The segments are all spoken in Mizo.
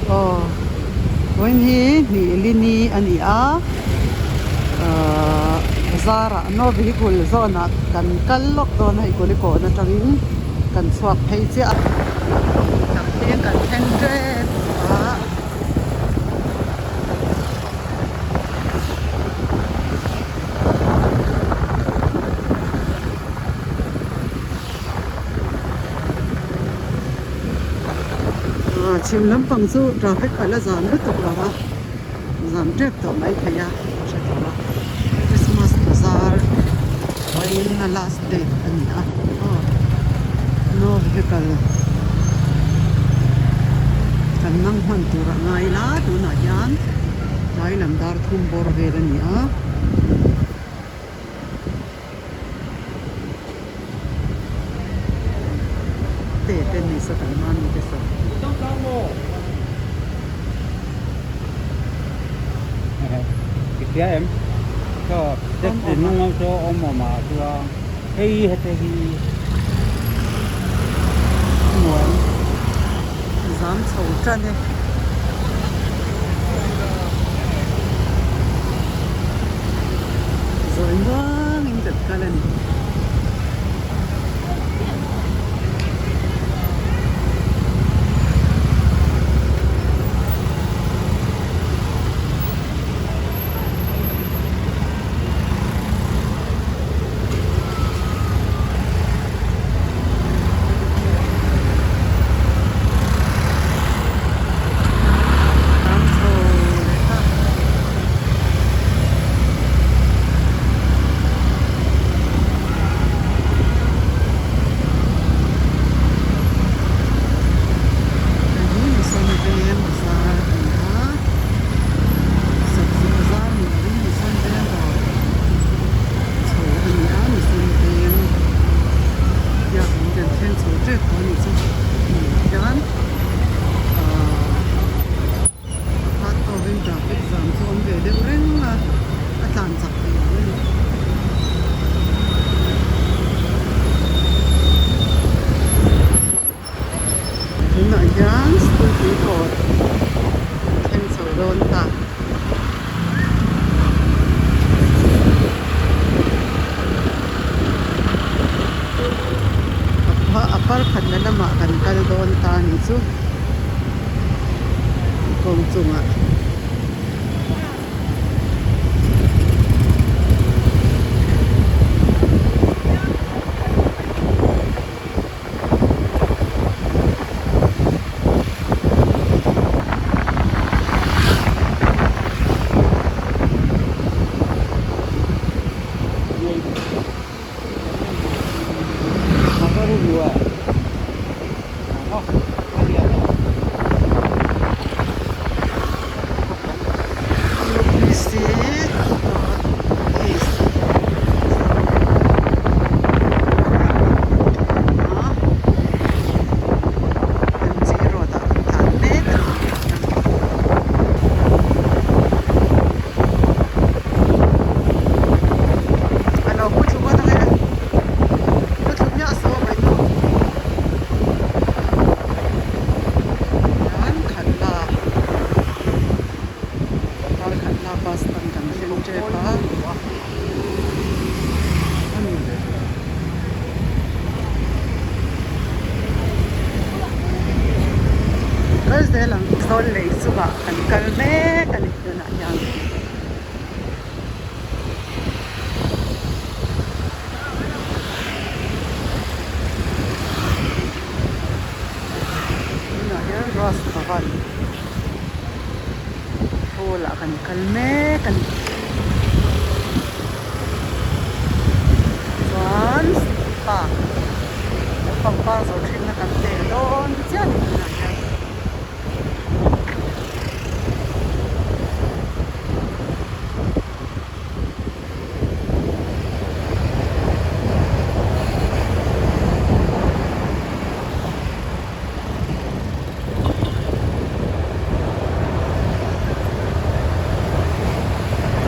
Aw vawiin hi hnih li ni a ni a ahh bazar ah no vehicle zawn ah kan kal lawk dawn a hei kulikawn atangin kan chhuak phei chiah a kan thleng kan thleng tep a. Chhim lampang chu traffic a la zam lutuk lo a, zam tep tawh mai thei a ka hre lo a, Christmas bazar vawiin a last date a ni a aw no vehicle kan nang hman tur a ngai la tunah hian tlai lam dar thum bawr vel a ni a. Te te ni saw kan hma mi te saw. I hria em? Chaw taxi hnung ang chaw awm awm ah chuan hei hete hi hmuam. Zam chho tan e. Zawi muangin kan kal a ni. Tam chho leh ta. Hei hi Mission Veng bazar a ni a, sabzi bazar ni lovin Mission Veng dawr chho a ni a, Mission Veng biakin kan thleng chho tep tawh a nih chu hmunah hian ahh a khat tawkin traffic jam chu a awm ve deuh reng a, a tlan chak thei lo a ni. Tunah hian scooty kawt kan thleng chho dawn ta. A parkhatna lamah kan kal dawn ta a nih chu kawng chungah. UPC North East MG Road ah kan tlan mek a ni. A lo pu thlu ngawt ang e. Pu thlu hmiah saw mai nu. Hian khat la kar khat la bus stand kan thleng tep a. Kal zel ang zawl lei chungah kan kal mek a ni tunah hian. Tunah hian Rose Bhavan hall ah kan kal mek a ni. Chuan city park kan pangpar zawrh thinna kan tel dawn chiah a ni tunah hian.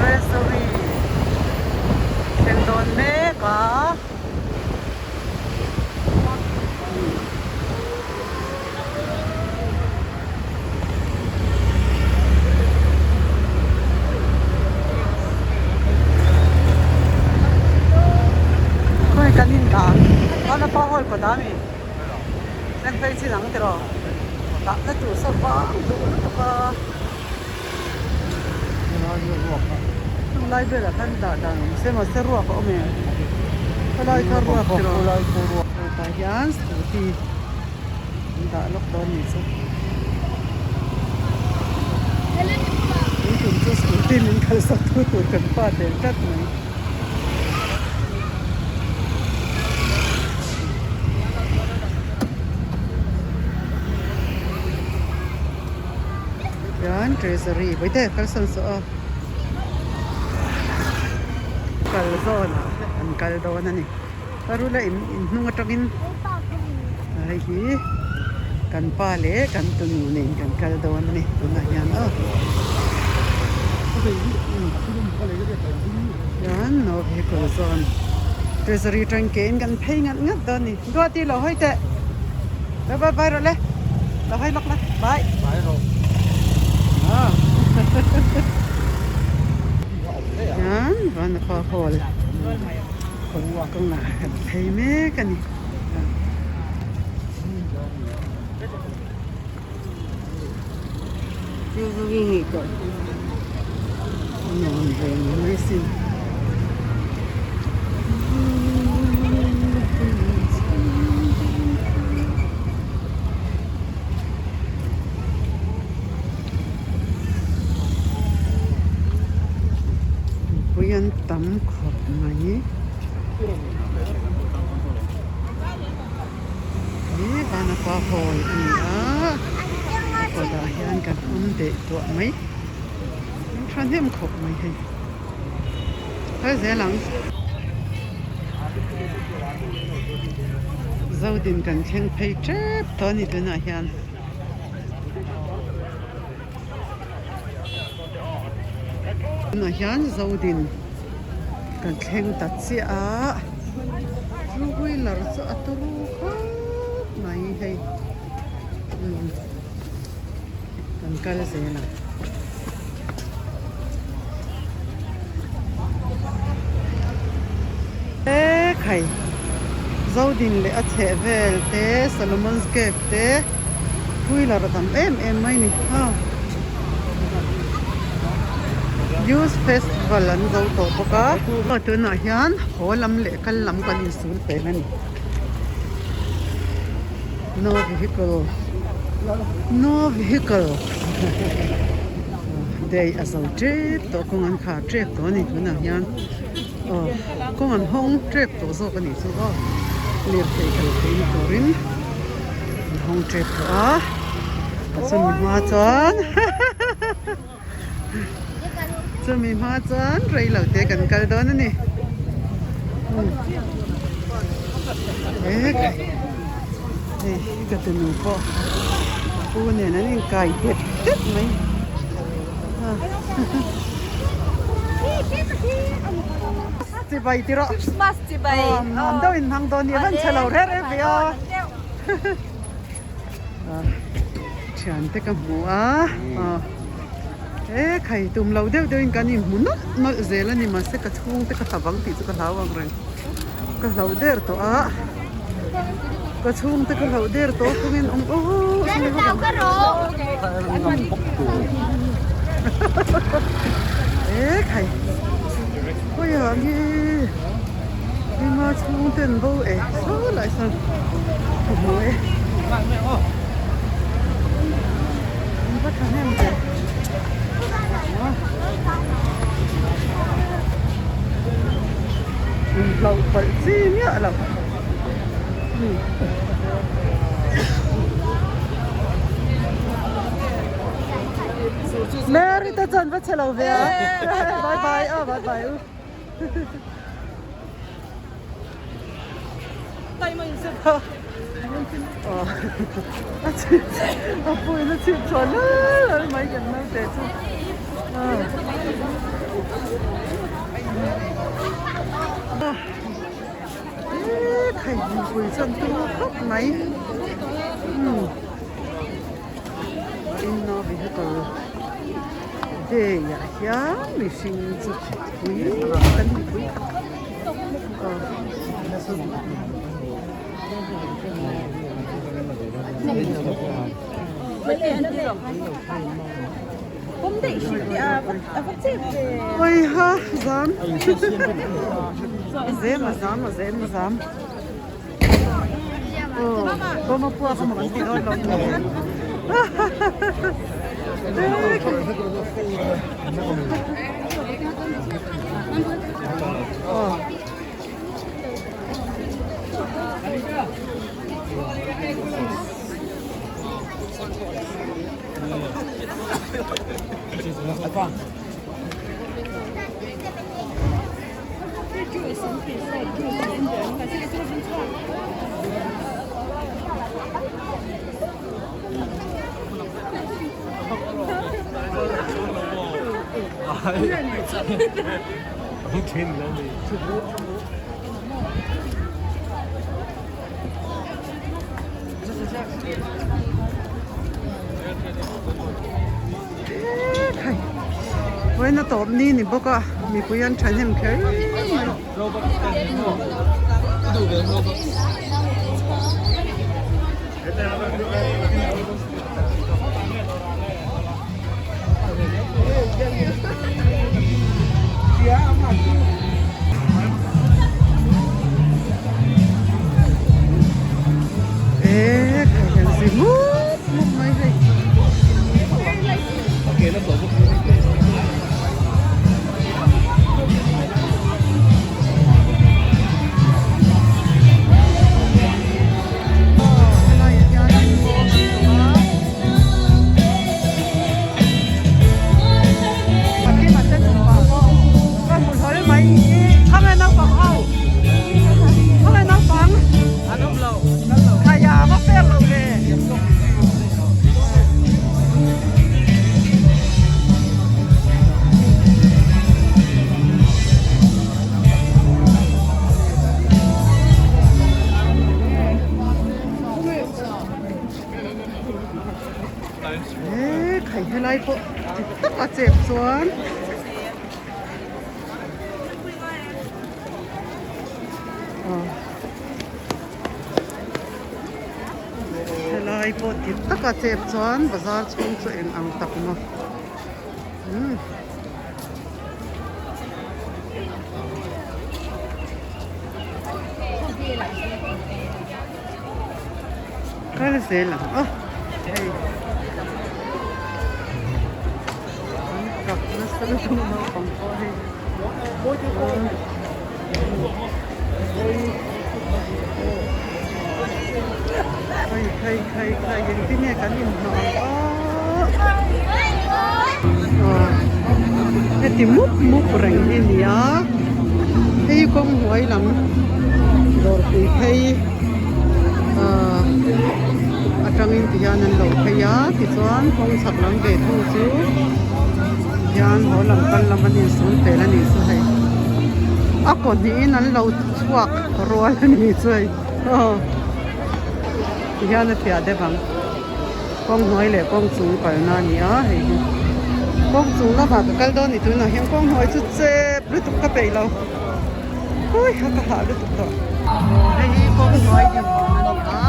Treasury thleng dawn mek a. a vang duh lutuk a. Chung lai velah khan dah dan awm se mahse ruak a awm em? Khalai kha ruak tiraw? Tah hian scooty an dah lawk dawn ni chu. Tun tum chu scooty min khalhsak tu tur kan pa tel tlat mai. Hian treasury vaite kalsan saw a kal zawn ah an kal dawn a ni parula in in hnung atangin hei hi kan pa leh kan tunu nen kan kal dawn a ni tunah hian aw hian no vehicle zawn treasury atang kein kan phei ngat ngat dawn a ni duati lo hawi teh bye bye bye rawh le lo hawi lawk la bye hian vanapa hall kawngah kan phei mek a ni. Nuam ve ni mai sin. Mipui an tam khawp mai. Hi Vanapa Hall a ni a, a kawtah hian kan awm deh duah mai. An thahnem khawp mai hei. Kal zel ang. Zodin kan thleng phei tep tawh a ni tunah hian. Tunah hian Zodin kan thleng ta chiah a, two wheeler chu a turu khawp mai hei umm kan kal zel ang. E khai Zodin leh a chheh vel te Solomon's Cave te wheeler a tam em em mai ni ha Youth Festival an zo tawh bawk a aw tunah hian haw lam leh kal lam kan insul pel a ni no vehicle no vehicle day a zo tep tawh kawng an khar tep tawh a ni tunah hian. Aw kawng an hawng tep tawh zawk a nih chu aw lirthei kal theihna turin an hawng tep tawh a a chumi hma chuan chumi hma chuan rei lo te kan kal dawn a ni hei ka tunu pawh a pu nen an inkai tet tet mai. Chibai ti rawh. Christmas chibai. Nuam deuh in hmang dawn ni a van chhe lo reh reh ve a. Thian te ka hmu a. E khai tum lo deuh deuh in kan inhmu nawlh nawlh zel a ni mahse ka chhung te ka hla vang tih chu ka hlau ang reng. Ka hlauh der tawh a. Ka chhung te ka hlauh der tawh thungin awm aw e khai khawiah nge hima chhung te an bo e saw lai sawn ka hmu e an va thahnem ve. Inhlauh palh chi miah lo. Mary te chuan va chhe lo ve a bye bye a bye bye u a pawhin a chhip chhuah lal lal mai kan naute chu Eee khai mipui chuan tum khawp mai umm inno vehicle day ah hian mihring chu pui kan mipui aw. Awiha zam a zem a zam a zem a zam aw bawm a puak emaw kan ti dawn lo maw aw. Vawiin a tawp ni ni bawk a mipui an thahnem kher mai. Eee khai hian zi mup mup mai hei. Aw helaiah hianin bawm an awm a. Pakima te nupa pawh ka hmu hlawl mai i khawnge naupang ho khawnge naupang an awm lo khaia va fer lo ve. He khai helai pawh dik tak a chep chuan aw helai pawh dik tak a chep chuan bazar chhung chu eng ang tak maw umm. Kal zel ang aw hei an tap nasa lutuk naupang pawh hei hei hei hei hei engtin nge kan inhnawh ang aw heti mup mup reng hi a ni a hei kawng hnuai lam dawrpui phei. Ahh atangin ti hian an lo phei a tichuan kawng chhak lam ve thung chu hian haw lam kal lam an insul tel a nih chu hei a kaw hnihin an lo chhuak rual a nih chu hei aw ti hian a fiah deuh ang kawng hnuai leh kawng chung kalna a ni a hei hi kawng chung lamah ka kal dawn a ni tunah hian kawng hnuai chu chep lutuk ka peih lo. Ui a ka hah lutuk tawh. Hei hi kawng hnuai dinhmun a ni a,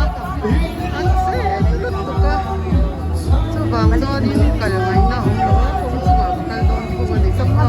an chep lutuk a, chuvang chuanin kal ngaihna a awm lo a, kawng chungah ka kal dawn thung a ni chauh a.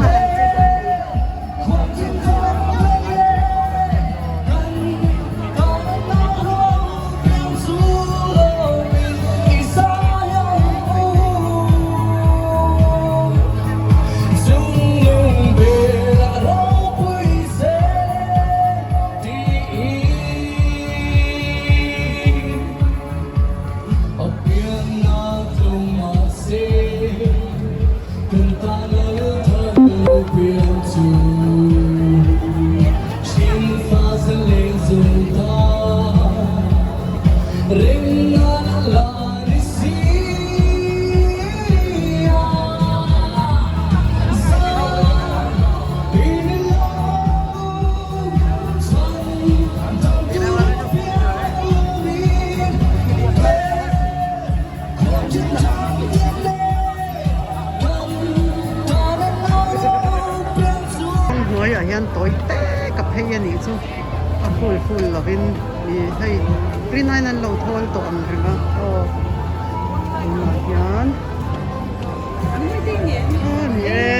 Kawng hnuaiah hian tawi te ka phei a nih chu a full full lovin ih hei rinaiin an lo thawl tawh ang reng a aw. Tunah hian a ni e.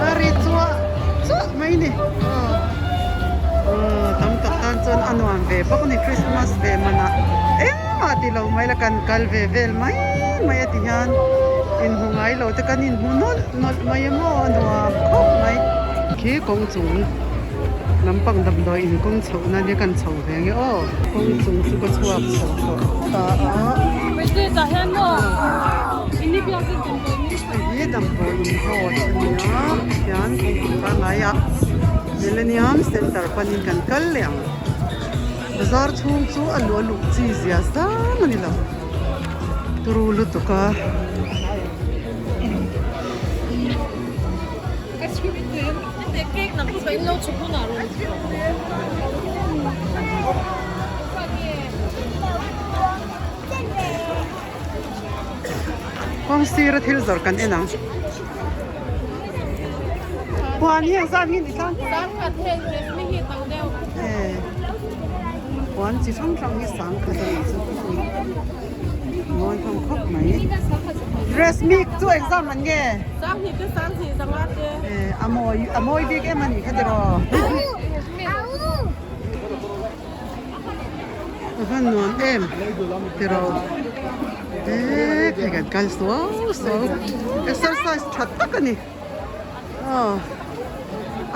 A ri chuah chuah mai ni aw tam tak tan chuan a nuam ve bawk a ni Christmas ve manah engmah ti lo mai la kan kal ve vel mai mai a ti hian inhmu ngai lo te kan inhmu nawlh nawlh mai a maw a nuam khawp mai. Khi kawng chung lampang damdawi in kawng chhoh na nia kan chho ve ang e aw. Kawng chung chu ka chhuak chho tawh ta a. Hei hi damdawi in road a ni a tihian kawngpui pangngai ah Millennium Center panin kan kal leh ang. Bazar chhung chu a luh a luh chi zia zam a ni lo. Turu lutuk a. Kawng sira thil zawrh kan en ang. Puan hi engzat nge ni tlang Puan chi hrang hrang hi sangkhat a nih chu mawi hlawm khawp mai. Dress mik chu engzat man nge? A mawi a mawi bik em a nih kha tiraw? A van nuam em tiraw? Eee hei kan kal suau suau exercise tha tak a ni. Aw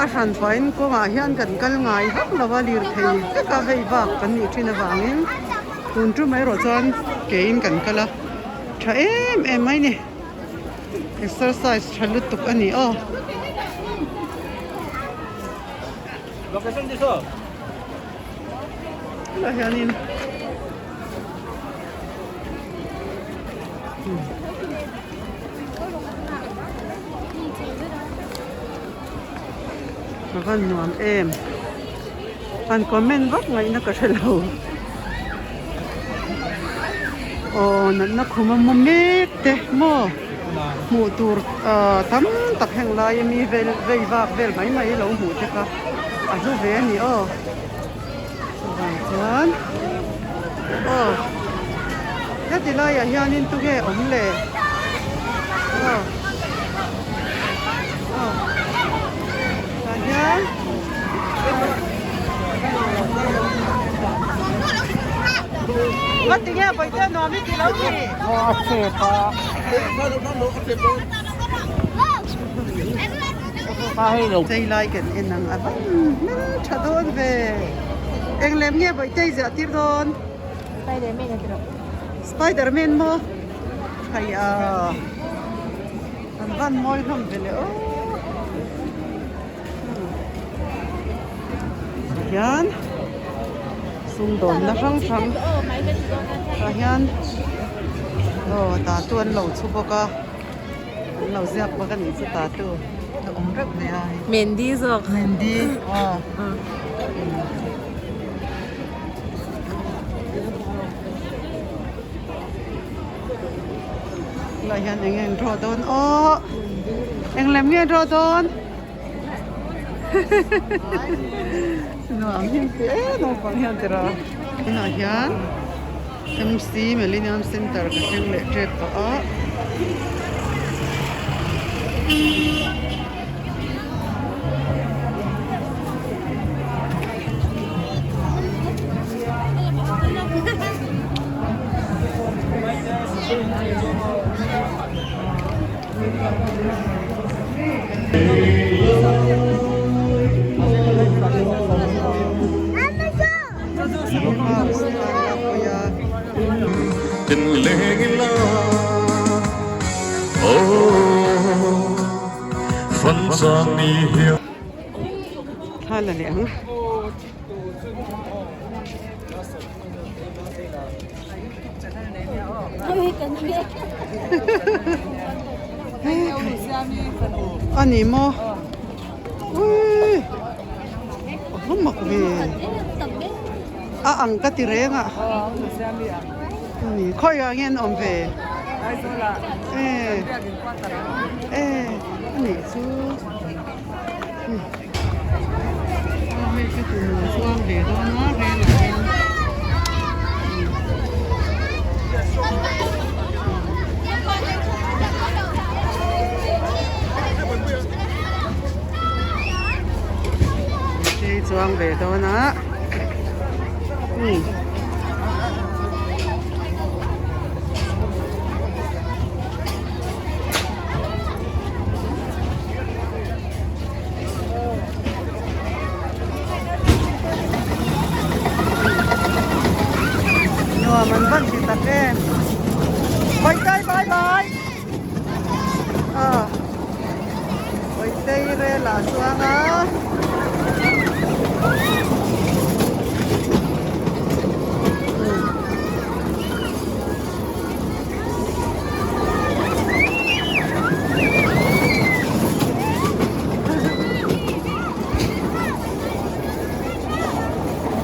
a hran pahin kawngah hian kan kal ngai vak lo a lirthei vek a vei vak kan nih thin avangin tun tum erawh chuan kein kan kal a tha em em mai ni exercise tha lutuk a ni aw. Helai hianin. A van nuam em han comment vak ngaihna ka hre lo aw natna khum a mu mek te maw hmuh tur ah tam tak heng lai ami vel vei vak vel mai mai lo hmuh te kha a hlu ve a ni aw. Chuvang chuan aw heti laiah hianin tunge awm le aw aw tah hian ngatinge bawihte nuam i ti lo ni a chep a Chei lai kan en ang a van hmel tha dawn ve. Eng lem nge Bawihte i ziah tir dawn? Spiderman a ti rawh. Spiderman maw? Hei a an van mawi hlawm ve le aw. Tihian sumdawnna hrang hrang tah hian aw tatu an lo chhu bawk a. An lo ziak bawk a nih chu tatu a awm reuh mai a hei. Mehndi zawk. Mehndi aw. Helai hian eng nge an draw dawn aw eng lem nge an draw dawn nuam hi an ti em naupang hian tiraw tunah hian. MC Millennium Centre ka thleng leh tep tawh a. Thla la leh ang. A ni maw? Ui! A mak ve. A ang ka ti reng a. Ani khawiah nge an awm ve? E e ani chu hei chu tum lo chuang ve dawn a rel ah hian. Hei chuang ve dawn a Nuam an van ti tak em. Bawihtei bye bye. Aw. Bawihtei rel ah chuang a.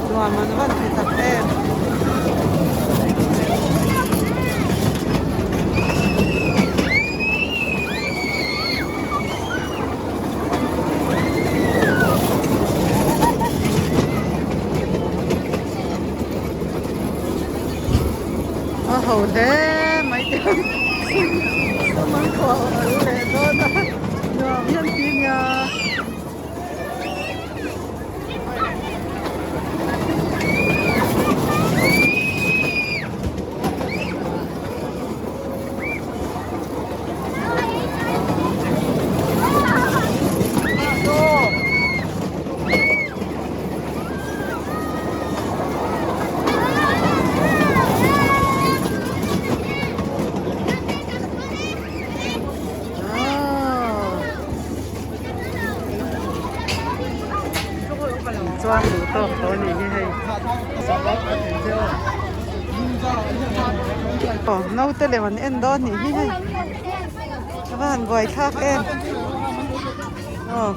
Nuam an van ti tak em. A ho hle mai te sum an khuah al leh dawn a nuam hian ti nia. Chuan duh tawk tawh a nih hi hei. Aw naute lem an en dawn nih hi hei. A va han buai thlak em. Aw.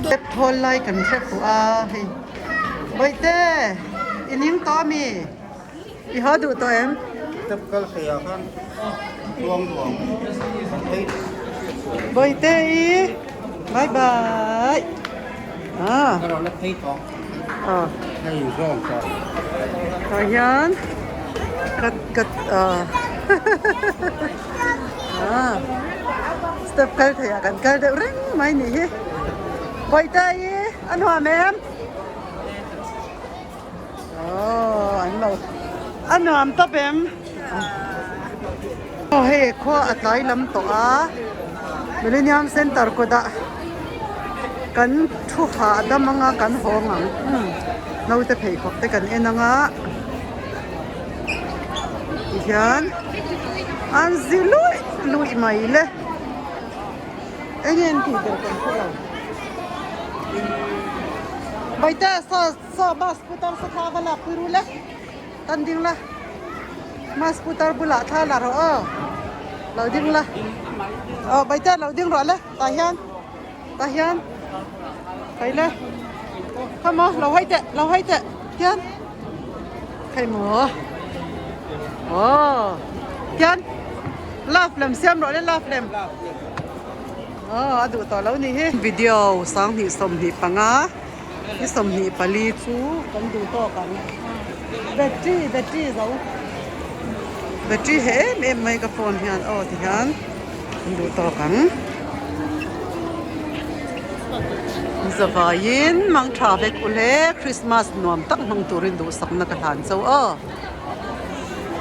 Step thawl lai kan hre fuh a hei Bawihte i ning tawh ami i haw duh tawh em? Step kal thei ah khan tluang duang kan phei Bawihte i bye bye ah Ka rawn la phei tawh. Aw. Hei zawng tawh. Tah hian ka ka ah ah step kal thei ah kan kal deuh reng mai nih hi. Bawihte i a nuam em? Aw an lo a nuam tawp em? Aw hei khua a tlai lam tawh a Millennium Center kawtah kan thu hah dam anga kan hawng ang naute pheikhawk te kan en anga tihian an zi luih luih mai le eng nge an tih ber kan hre lo Bawihte saw saw bus putar sa thla va lak pui ru le. Tan ding la Mas putar bulah thla la rawh aw lo ding la aw baite lo ding rawh le tah hian tah hian khai le come on lo hawi teh lo hawi teh hian khai maw aw hian love lem siam rawh le love lem aw a duh tawh lo ni hi video 2025. Ni 24 chu kan duh tawk ang. Battery battery zo battery he em em mai ka phone hian aw ti hian kan duh tawk ang. Zavaiin mang tha vek u hle Christmas nuam tak hmang turin duhsakna ka hlan chauh aw.